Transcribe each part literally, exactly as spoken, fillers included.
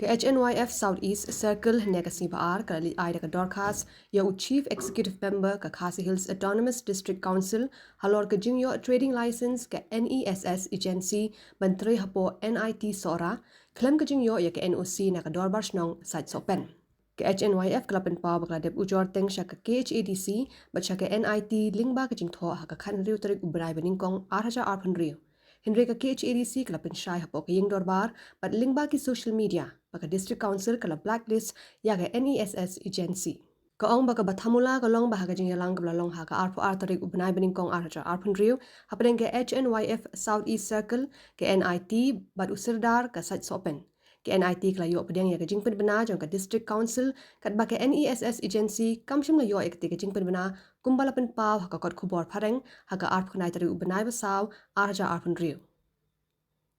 Ka H N Y F South East Circle hynne ka sngi ba ar ka la leit ai da ka dorkhas ïa u Chief Executive Member ka Khasi Hills Autonomous District Council halor ka jingïoh trading license ka N E S S agency ban trei hapoh N I T Sohra, khlem ka jingïoh ïa ka N O C na ka Dorbar Shnong Saitsohpen. Ka H N Y F ka la pynpaw ba ka la dep ujor teng sha ka K H A D C bad sha ka N I T lyngba ka jingthoh ha ka khathynriew tarik u bnai ba nyngkong ar hajar arphew hynriew. Hynrei ka K H A D C ka la pynshai hapoh ka ïing dorbar bad lyngba ki social media ba ka District Council ka la blacklist ïa ka N E S S agency. Ka ong ba ka bathamula ka long ba ha ka jingïalang kaba la long ha ka arphew ar tarik u bnai ba nyngkong ar hajar arphew hynriew hapdeng ka H N Y F South East Circle, ka N I T bad u Sirdar ka Saitsohpen. Ka N I T ka la ïoh pdiang ïa ka jingpynbna jong ka District Council katba ka N E S S agency kam shym la ïoh ïa katei ka jingpynbna kumba la pynpaw ha ka kot khubor phareng ha ka arphew khyndai tarik u bnai ba saw ar hajar arphew hynriew.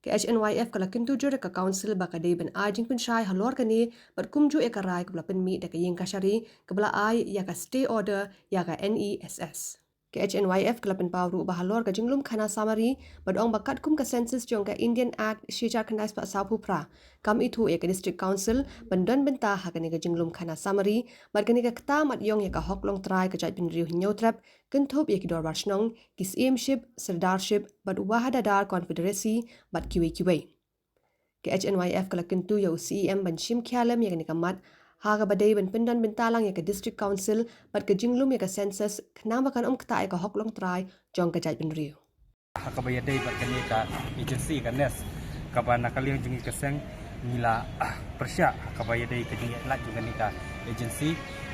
Ka H N Y F ka la kyntu jur ïa ka Council ba ka dei ban ai jingpynshai halor kane bad kumjuh ïa ka rai kaba la pynmih da ka ïing kashari kaba la ai ïa ka stay order ïa ka N E S S. Ka H N Y F ka la pynpaw ruh ba halor ka jinglum khana samari bad ong ba katkum ka census jong ka Indian Act shi hajar khyndai spah sawphew phra, kam ithuh ïa ka District Council ban don bynta ha kane ka jinglum khana samari bad kane ka kta mat ïong ïa ka hok longtrai ka jaitbynriew Hynñiewtrep, kynthup ïa ki Dorbar Shnong, ki Syiemship, Sirdarship bad Wahadadar Confederacy bad kiwei kiwei. Ka H N Y F ka la kyntu ïa u C E M ban shim khia lem ïa kane ka mat ha kaba dei ban pyndon bynta lang ïa ka District Council bad ka jinglum ïa ka census khnang ba kan ym ktah ïa ka hok longtrai jong ka jaitbynriew. Ha kaba ïadei bad kane ka agency ka NEST, kaba na ka liang jong ngi ka seng ngi la, ah, pyrshah ha kaba ïadei ka jingïaid lad jong kane ka agency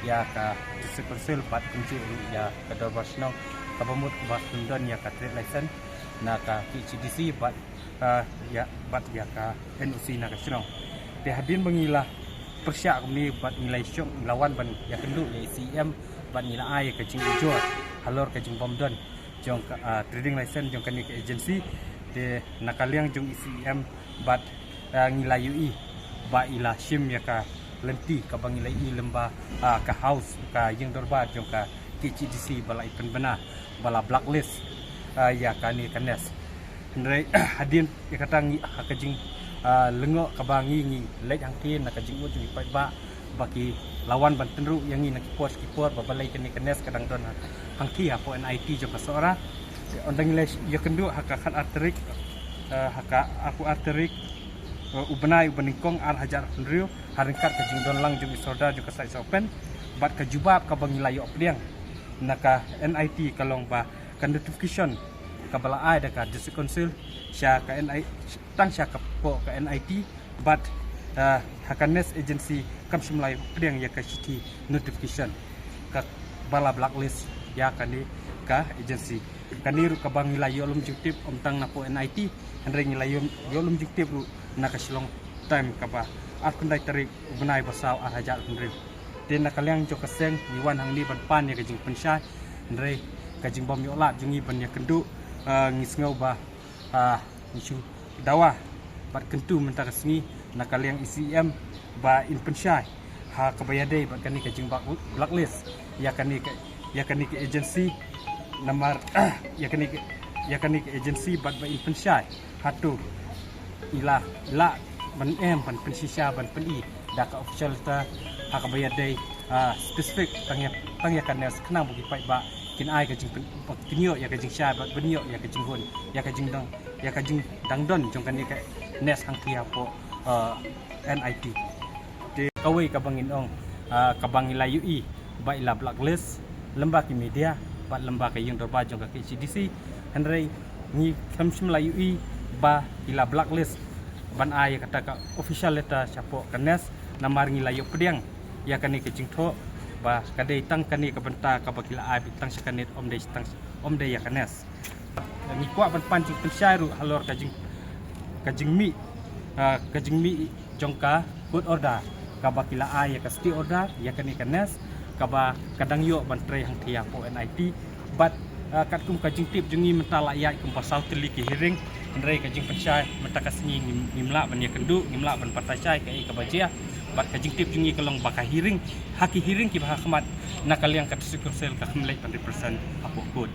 ïa ka District Council bad kumjuh ruh ïa ka Dorbar Shnong kaba mut ba pyndonkam ïa ka trade license na ka K H A D C bad, ah, ïa bad ïa ka N O C na ka shnong. Te hadien ba ngi la pyrshah kumne bad ngi la ïashong, ngi la wan ban ïakynduh ïa i C E M bad ngi la ai ïa ka jingujor halor ka jingbym don jong ka, ah, trading license jong kane ka agency. Te na ka liang jong i C E M bad, ah, ngi la ïohi ba i la shim ïa ka lynti kaba ngi la ïohi lyngba, ah, ka house, ka ïing dorbar jong ka K H A D C ba la ïa pynbna, ba la blacklist, ah, ïa kane ka NEST. Hynrei hadien ïa kata ngi ha ka jing, ah, lyngngoh kaba ngi, ngi leit hangtei na ka jingud jong ki paidbah ba ki la wan ban tynruh ïa ngi na ki por ki por ba balei kane ka NEST ka dang don hangtei hapoh N I T jong ka Sohra. Ynda ngi la ïakynduh ha ka khatar tarik, eh, ha ka arphew ar tarik, eh, u bnai uba nyngkong ar hajar arphew hynriew, ha ryngkat ka jingdon lang jong i sordar jong ka Saitsohpen bad ka jubab kaba ngi la ïoh pdiang na ka N I T ka long ba ka notification kaba la ai da ka District Council sha ka N I, tang sha ka poh ka N I T bad, ah, ha ka NEST agency kam shym la ïoh pdiang ïa ka shithi notification kaba la blacklist ïa kane ka agency. Kane ruh kaba ngi la ïoh lum jingtip ym tang na poh N I T, hynrei ngi la ïoh, ïoh lum jingtip ruh na ka Shillong Times kaba arphew khyndai tarik u bnai ba saw ar hajar arphew hynriew. Te na ka liang jong ka seng ngi wan hangne ban pan ïa ka jingpynshai, hynrei ka jingbym ïoh lad jong ngi ban ïakynduh, ah, ngi sngew ba, ah, ngi shu dawa bad kyntu mynta ka sngi na ka liang i C E M ba in pynshai ha kaba ïadei bad kane ka jing black-, blacklist ïa kane ka, ïa kane ka agency namar, ïa kane ka, ïa kane ka agency bad ba in pynshai hato i la, i la ban em ban pynshisha ban pyni da ka official letter ha kaba ïadei, ah, specific tang ïa, tang ïa ka NEST khnang ba ki paidbah kin ai ka jingpyn-, ba kin ïoh ïa ka jingshai bad ban ïoh ïa ka jinghun, ïa ka jingdang, ïa ka jingdang don jong kane ka NEST hangtei hapoh, ah, N I T. Te kawei kaba ngin ong, ah, kaba ngi la ïohi ba i la blacklist lyngba ki media bad lyngba ka ïing dorbar jong ka K H A D C, hynrei ngi kam shym la ïohi ba i la blacklist ban ai ïa kata ka official letter shapoh ka NEST namar ngi la ïoh pdiang ïa kane ka jingthoh ba ka dei tang kane ka bynta kaba ki la ai beit tang sha ka NEST, ym dei tang, ym dei ïa ka NEST. Ngi kwah ban pan jingpynshai ruh halor ka jing, ka jingmih, ah, ka jingmih jong ka court order kaba ki la ai ïa ka stay order ïa kane ka NEST kaba ka dang ïoh ban trei hangtei hapoh N I T. Bad, ah, katkum ka jingtip jong ngi mynta la ïaid kumba saw tylli ki hearing, hynrei ka jingpynshai mynta ka sngi ngim, ngim lah ban ïakynduh, ngim lah ban batai shai kaei kaba jia. Bad ka jingtip jong ngi ka long ba ka hearing, ha ki hearing kiba ha khmat na ka liang ka District Council ka kham leit ban represent hapoh court.